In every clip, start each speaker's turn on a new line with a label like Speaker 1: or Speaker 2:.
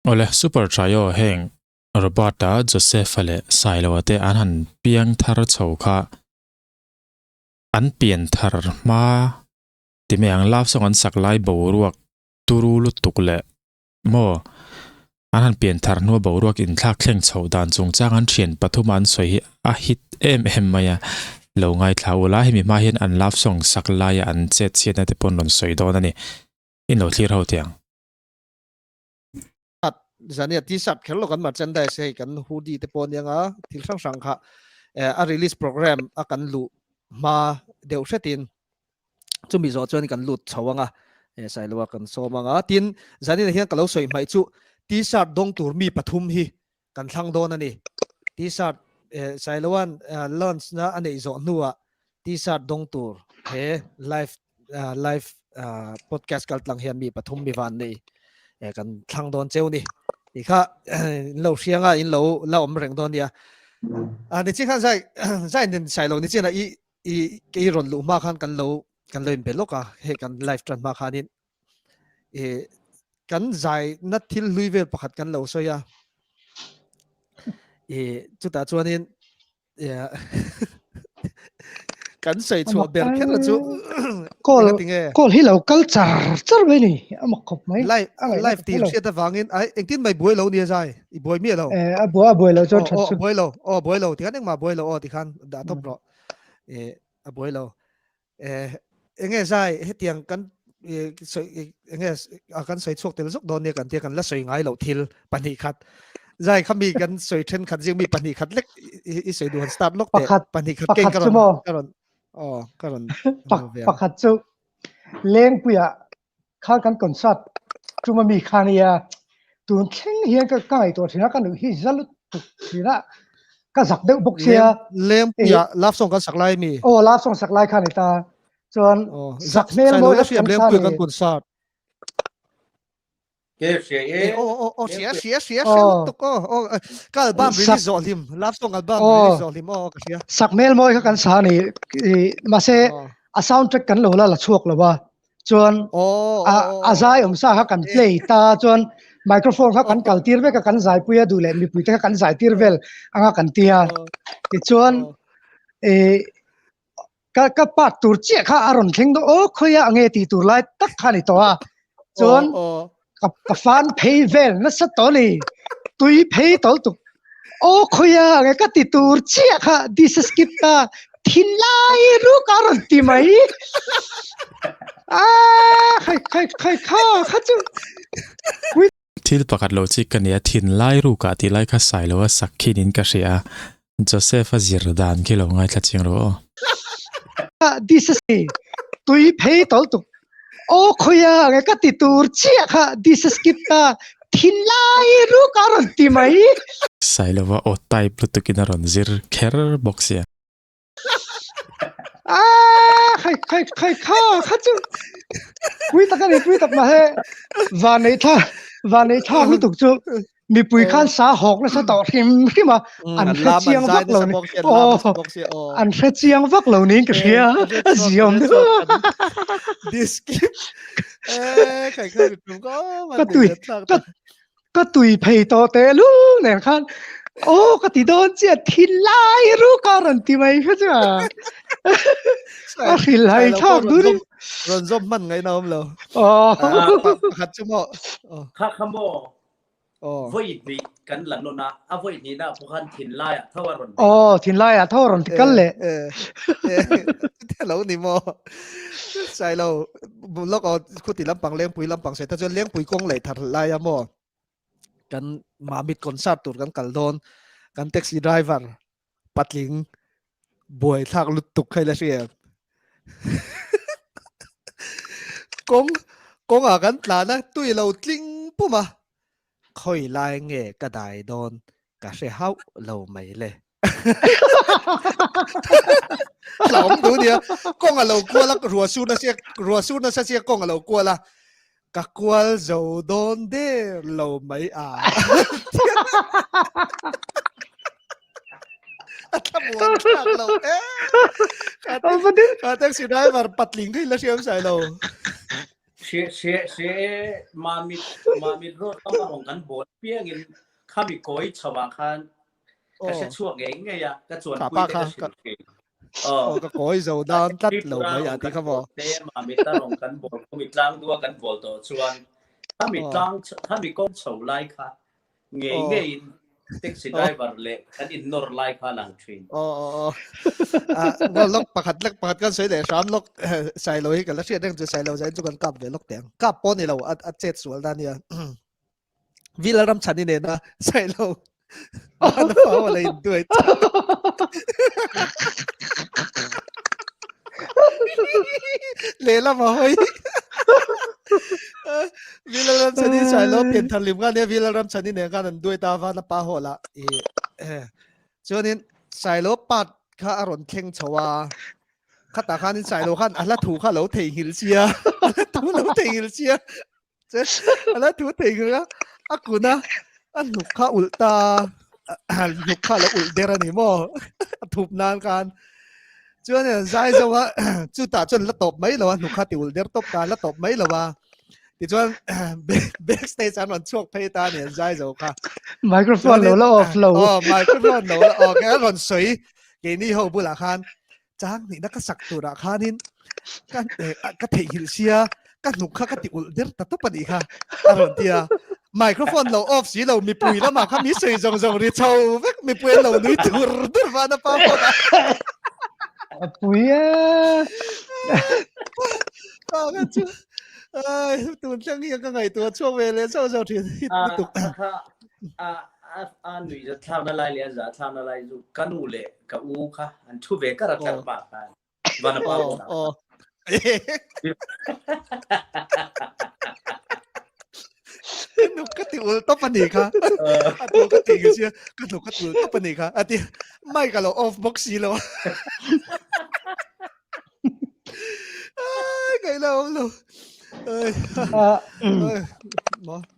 Speaker 1: Awle, Super Trio heng Robert-a, Joseph-a leh Sailoa te an han piang thar chho kha an pian thar hma ti mai ang, love song an sak lai boruak turu lutuk leh maw an han pian thar hnua boruak inthlak thleng chhoh dan chungchang an thian pathuma an sawi hi a hit em em mai a, lo ngaithla ula hemi hma hian an love song sak laia an chet chhiatna te pawh an rawn sawi dawn a ni, in lo thlir ho teh ang.
Speaker 2: Zania t-shirt kher lo kan merchandise hei kan hoodie te pawh aniang a thil hrang hrang kha a release program a kan luh hma deuh hretin chumi zawh chuan kan lut chho anga Sailoa kan sawm anga tin zanin hian ka lo sawi hmaih chu t-shirt dawng tur mi pathum hi kan thlang dawn a ni. T-shirt Sailoa'n launch na a neih zawh hnuah T-shirt dawng tur he live live podcast kal tlang hian mi pathum mi van nei kan thlang dawn cheu ni. Ti kha in lo hrianga in lo la awm reng dawn nia. A ni chi khan zai zai nen Sailo ni chin a i i kei rawn luh hma khan kan lo kan lo inbe lawk a hei kan live tan hma khanin e kan zai na thil hlui vel pakhat kan lo sawi a e chutah chuanin kan sawi chhuah ber kher chu
Speaker 3: call call hi lo kal char char mai ni a mak khawp mai
Speaker 2: live live ti hriat avangin ai engtin mai buai lo ni zai i buai mi lo
Speaker 3: e a buai a buai lo chuan that
Speaker 2: chu buai lo o buai lo tikhan engmah buai lo o tikhan dah top rawh e a buai lo Eh, enge zai hetiang kan enge a kan sawi chhuak tel zuk dawn nia kan tia kan la sawi ngai loh thil pahnih khat zai khami kan sawi then khat zing mi pahnih khat lek i sawi duh han start lok te pahnih khat ken ka ron ka ron oh ka ron
Speaker 3: pakhat chu lengpuia khan kan concert tuma mi khan ia tun thleng hian ka ka ngaihtuah thin a ka nuih hi za lutuk thin a ka zak deuh bawk sia
Speaker 2: lengpuia love song kan sak lai mi
Speaker 3: aw love song sak lai khan ni ta chuan
Speaker 2: zak hmel mawi tak kan sa ni kan concert
Speaker 4: Ke hria e.
Speaker 2: O o o hria hria hria hria lutuk o o ka album release zawh hlim love song album release zawh hlim o ka hria.
Speaker 3: Sak hmel mawi kha kan sa ni mahse a soundtrack kan lo la la chhuak lo a chuan a a zai awm sa kha kan play ta chuan microphone kha kan kal tir vek a kan zai pui a duh leh mipui te kha kan zai tir vel anga kan tia tichuan e ka ka part tur chiah kha a rawn thleng dawn aw khawi a nge tih tur lai tak kha ni tawh a chuan ka ka fan phei vel nasa tawh ni tui phei tawh tuk aw khawi a nge ka ti tur chiah kha this is skip ta thin lai ruk a rawn ti mai a khai khai khai kha kha chu
Speaker 1: Thil pakhat lo chi ka nia thinlai rukah tih lai kha sai lo a sak khin in ka hria a, Joseph a zir dan khi lo ngaithla chiang rawh aw.
Speaker 3: This is tui phei tawlh tuk aw khawi a nge ka ti tur chiah kha this is skip ta thinlai ruk a rawn ti mai.
Speaker 1: Sailova aw type lutuk in a rawn zir kher bawk sia.
Speaker 3: A khai khai khai kha kha chu pui tak ani pui tak ma he van nei tha van nei tha lutuk chu mipui khan sa hawk nasa tawh hrim hrim a an hre chiang vak lo ni aw an hre chiang vak lo niin ka hria a ziawm ka tui ka ka tui phei tawh teh lul nen khan aw ka ti dawn chiah thin lai ru ka rawn ti mai kha chu a a hrilh hai thlak dun in
Speaker 2: rawn zawm hman ngaihna awm lo
Speaker 3: aw
Speaker 2: pakhat chu maw
Speaker 4: kha kha maw voi hnih kan la nawn a a voi hnih na pawh khan thin lai ah tho a rawn
Speaker 3: aw thin lai ah tho a rawn ti kal leh
Speaker 2: lo ni maw sai lo lok aw khuti lampang lengpui lampang sai ta chuan lengpui kawng leh thar lai a maw kan mamit concert tur kan kal dawn kan taxi driver patling buai thlak lutuk khai la hria kawng kawng ah kan tlan a tui lo tling pum a khawi lai nge ka dai dawn ka hre hauh lo mai le Hlauhawm duh nia kawng a lo kual a ruah sur nasa ruah sur nasa sia kawng a lo kual a ka kual zo dawn der lo mai a a thlamuan thlak lo e ka taxi driver patling hi la hriam sai lo.
Speaker 4: Hre hre hre Mamit Mamit road lama rawng kan bawl piangin khami kawi chho ah khan ka hre chhuak ngei ngei a ka chuan pui te ka hrilh thin.
Speaker 2: Aw ka kawi zo dan tlat lo mai a ti kha maw.
Speaker 4: Te Mamit a rawng kan bawl khami tlang dua kan bawl tawh chuan khami tlang khami kawng chho lai kha ngei ngeiin taxi driver leh kan in nawr lai kha lang thin.
Speaker 2: Aw aw aw. Ah ngol lok pakhat lek pakhat kan sawi leh hram lok Sailo hi ka la hriat reng chu Sailo zain chu kan kap ve lok teh ang. Kap pawh ni lo a a chet sual dan nia. Vila ram chhan i nena Sailo An fa wala in duai. Lehlam a hawi. Vila ram chhan i Sailo pian thar lim khan nia Vila ram chhan i nen khan an duai ta van a pa hawla i chuanin Sailo part kha a rawn thleng chho a khatah khanin Sailo khan a hla thu kha lo theihnghilh sia a hla thu lo theihnghilh sia a la thu theihnghilh a a kun a a hnuk kha ulh ta a hnuk kha lo ulh der a ni maw a thup nan khan chuan an zai zo a chutah chuan la tawp mai lo a hnuk kha ti ulh der tawp ta la tawp mai lo a tichuan backstage an rawn chhuak phei ta ni an zai zo kha
Speaker 3: microphone lo la off lo
Speaker 2: oh microphone lo la off an rawn sawi keini ho bulah khan chang nihna ka sak turah khanin ka ka theihnghilh sia ka hnuk kha ka ti ulh der ta tawp a nih kha a rawn ti a microphone lo off si lo mipui lamah kha mi sawi zawng zawng ri chho vek mipui an lo nui dur dur van a pa phone
Speaker 3: a pui e
Speaker 2: pa ka chu ai tun thleng hian ka ngaihtuah chhuak ve leh chauh chauh thin hit lutuk
Speaker 4: a a nui za thlak na lai leh a za thlak na lai chu ka nu leh ka u kha an thu ve kar a tlar pa khan vana pa
Speaker 2: oh nu ka ti ul top ani kha a tu ka ti sia ka nu ka ti ul top ani kha ati mic a lo off box si lo ai ngai lo lo ai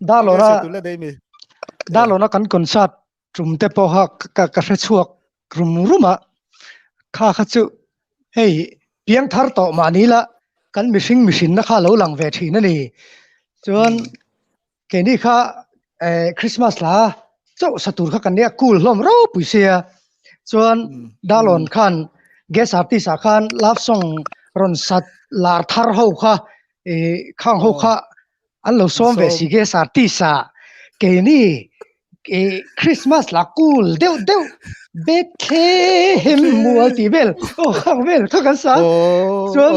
Speaker 3: Darlawna Darlawna kan concert tum te pawh kha ka ka hre chhuak rum rum a kha kha chu hei piang thar tawh mahni la kan mihring mihrinna kha lo lang ve thin a ni chuan Keini kha eh Christmas hla chauh sa tur kha kan nia cool hlawm ropui sia chuan Darlawn khan guest artist ah khan love song rawn sat lar thar ho kha eh khang ho kha an lo sawm ve si guest artist ah keini eh Christmas hla cool deuh deuh Bethlehem mual tih vel aw khang vel kha kan sa chuan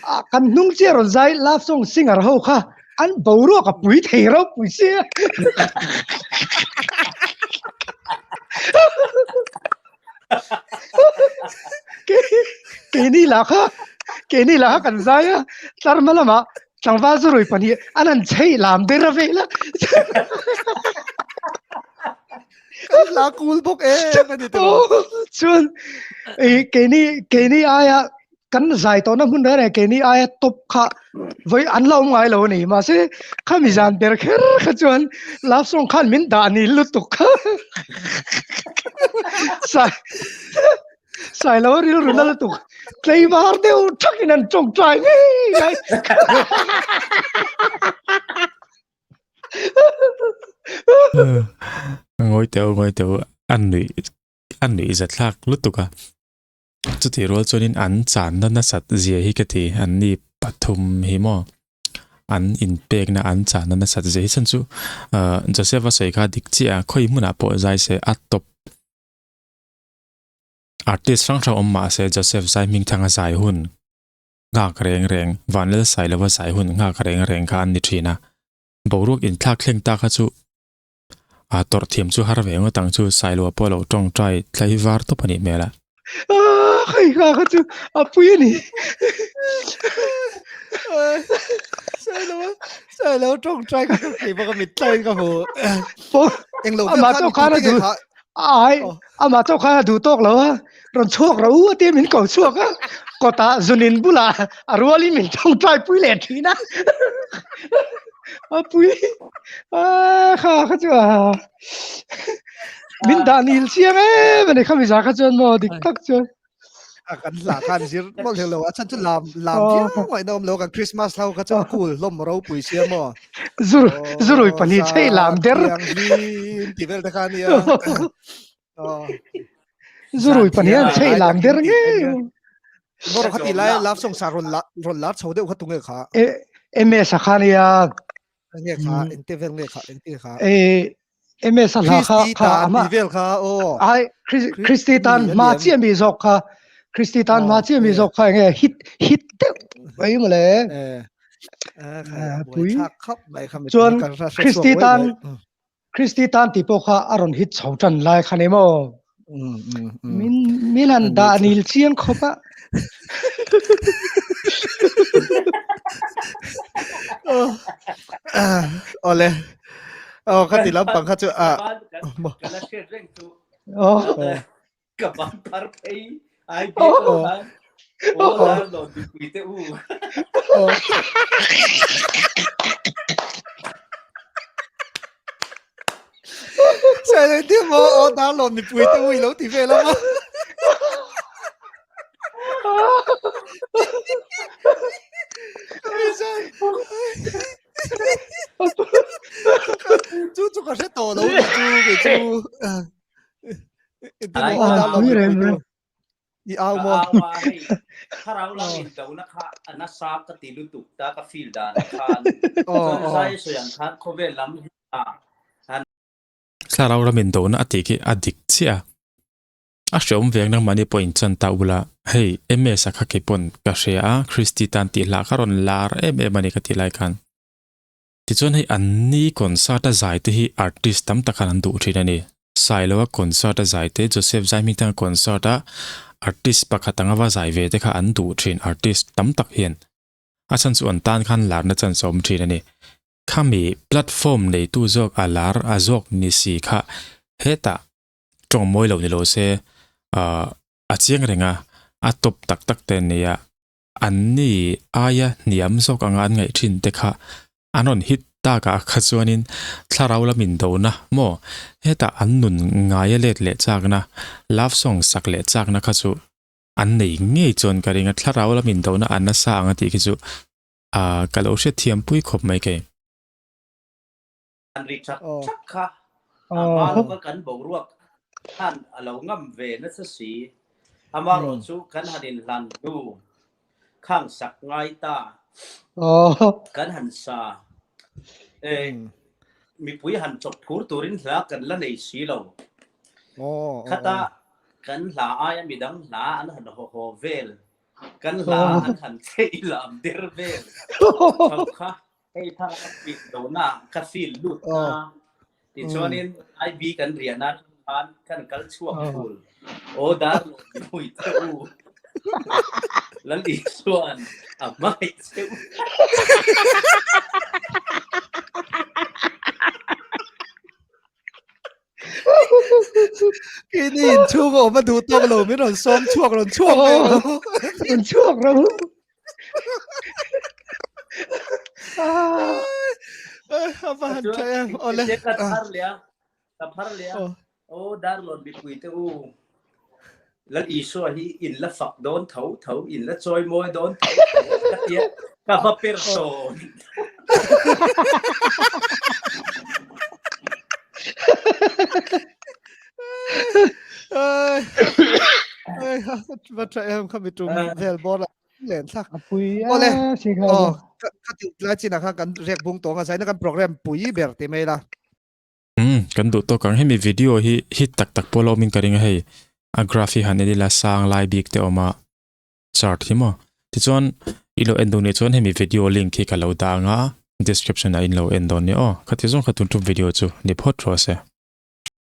Speaker 3: Ah, kan hnung chiah rawn zai love song singer ho kha an boruak a pui thei ropui sia. Keini lah kha keini lah kha kan zai a tlarma lamah tlangval zu rui pahnih an han chei lam der a vel a.
Speaker 2: Kan la cool bawk em a ni tiraw.
Speaker 3: Chuan keini keini aia kan zai tawhna hmun reng reng keini aia top kha vawi an la awm ngai lo a ni mahse khami zan ber kher kha chuan love song khan min dah ni lutuk kha sai sai lo rilru na lutuk tleivar deuh thakin an tawngtai ngei ngai
Speaker 1: Ngawi teuh ngawi teuh a nuih a nuih zathlak lutuk a. Chutih rual chuanin an channa nasat zia hi ka ti an ni pathum hi maw an inpekna an channa nasat zia hi chhan chu ahh Joseph a sawi kha dik chiah a khawi hmunah pawh zai se a tawp artist hrang hrang awm mahse Joseph zai hmingthanga zai hun nghak reng reng Vanlal Sailova zai hun nghak reng reng kha an ni thin a boruak inthlak thleng ta kha chu A tawrh thiam chu har ve ngawt ang chu Sailua pawh lo tawngtai tlai var tawp a nih hmel a.
Speaker 3: Aaa hei kha kha chu a pui a ni.
Speaker 2: Sailua Sailua tawngtai kha ka thei bawk a mit tlaiin ka hmu. Englo
Speaker 3: Amah chauh khan a duh ai amah chauh khan a duh tawk lo a rawn chhuak ro a tia min ko chhuak a kawtah zunin bulah a rualin min tawngtai pui leh thin a. A pui a kha kha chu a min dah nil chiang em ani khami za kha chuan maw dik tak chuan.
Speaker 2: A kan hla khan zir mawlh hlek lo a chhan chu lam lam viau ngaihna awm lo kan Christmas hlau kha chu a cool hlawm ropui sia maw.
Speaker 3: Zur zurui pahnih chei lam der.
Speaker 2: Thianghlim ti vel te kha nia.
Speaker 3: Zurui pahnih an chei lam der ngei.
Speaker 2: Bor kha ti lai love song sa ron la ron lar chho deuh kha tunge kha.
Speaker 3: MS a kha nia.
Speaker 2: Nge kha eng te vel nge kha eng te kha.
Speaker 3: E MS a hla kha kha
Speaker 2: ama vel kha o.
Speaker 3: Ai Christy tan ma chi ami zawk kha Christy tan ma chi ami zawk kha nge hit hit deuh mai male.
Speaker 2: Eh. Pui khap mai kha
Speaker 3: chuan Christy tan Christy tan ti pawh kha a rawn hit chho tan lai kha ni maw. Min min han dah nil chiang khawp a.
Speaker 2: Ole. Oh, kha ti lampang kha chu a.
Speaker 4: Ka la hriat reng chu. Oh. Ka ban phar phei ai bi ko khan. Oh, dar lo ti pui te u.
Speaker 2: Oh. Sai ti mo o dar lo ni pui te u lo ti ve la mo. Chu chu ka hre tawh lo ni chu kei chu. I au maw?
Speaker 4: Ka au a hei thlarau lam in do na kha a nasa ka ti lutuk ta ka feel dan ah khan. Chuan zai sawi ang khan khawvel lam hi a han.
Speaker 1: Thlarau lam in do na a tih khi a dik chiah a. A hreawm veng nangmahni pawh in chan ta ula, hei MS a kha kei pawn ka hria a, Christy tan tih hlah kha rawn lar em em a ni ka tih lai khan. Tichuan hei anni concert a zai te hi artist tam tak khan an duh thin a ni. Sailoa concert a zai te, Joseph Zaihmingthanga concert a artist pakhat anga va zai ve te kha an duh thin artist tam tak hian. A chhan chu an tan khan larna chance a awm thin a ni. Khami platform neitu zawk a lar a zawk ni si kha hetah tawng mawi lo ni lo se ah a chiang reng a, a top tak tak te an nei a, anni aia hniam zawk anga an ngaih thin te kha an rawn hit tak ah kha chuanin thlarau lam indona maw hetah an nun ngaia let leh chakna love song sak leh chakna kha chu an nei ngei chuan ka ring a, thlarau lam indona an nasa ang a tih khi chu ah ka lo hriatthiam pui khawp mai kei.
Speaker 4: An ri chak chak kha a hma lawka kan boruak khan a lo ngam ve nasa si. Amaherawh chu kan han inhlan hnu khang sak ngai ta kan han sa e mipui han chawp phur turin hla kan la nei si lo. Khata kan hla aia midang hla an han haw haw vel kan hla an han chheih lam der vel chho kha Hei thar a fit lohna ka feel lut ta. Tichuanin IB kan riahna atang khan kan kal chhuak thul. Aw dar lo mui che u. Lal Isuan a hmangaih che u.
Speaker 2: Keini inchhung a awm a duh tawk lo min rawn sawm chhuak rawn chhuak ve ro.
Speaker 3: Rawn chhuak ro.
Speaker 2: A va han tha em awle.
Speaker 4: Ka phar leh a ka phar leh a aw Darlawn mipui te u Lal Isua hi in la fak dawn tho tho in la chawi mawi dawn tho tho ka tia ka va per tawn.
Speaker 2: Ai va tha em kha mi tum vel bawr a len thlak.
Speaker 3: A pui a
Speaker 2: Awle
Speaker 3: si kha.
Speaker 2: Aw ka ti tlai chin ah khan kan rek bung tawng a zaina kan program pui ber ti mai la.
Speaker 1: Umm kan duh tawk ang hemi video hi hit tak tak pawh lo awmin ka ring a hei a graph hi han en ila sang lai bik te awm a chart hi maw tichuan i lo en duh nih chuan hemi video link hi ka lo dah ang a description ah in lo en dawn nia aw khati zawng kha tun tum video chu ni phawt rawh se.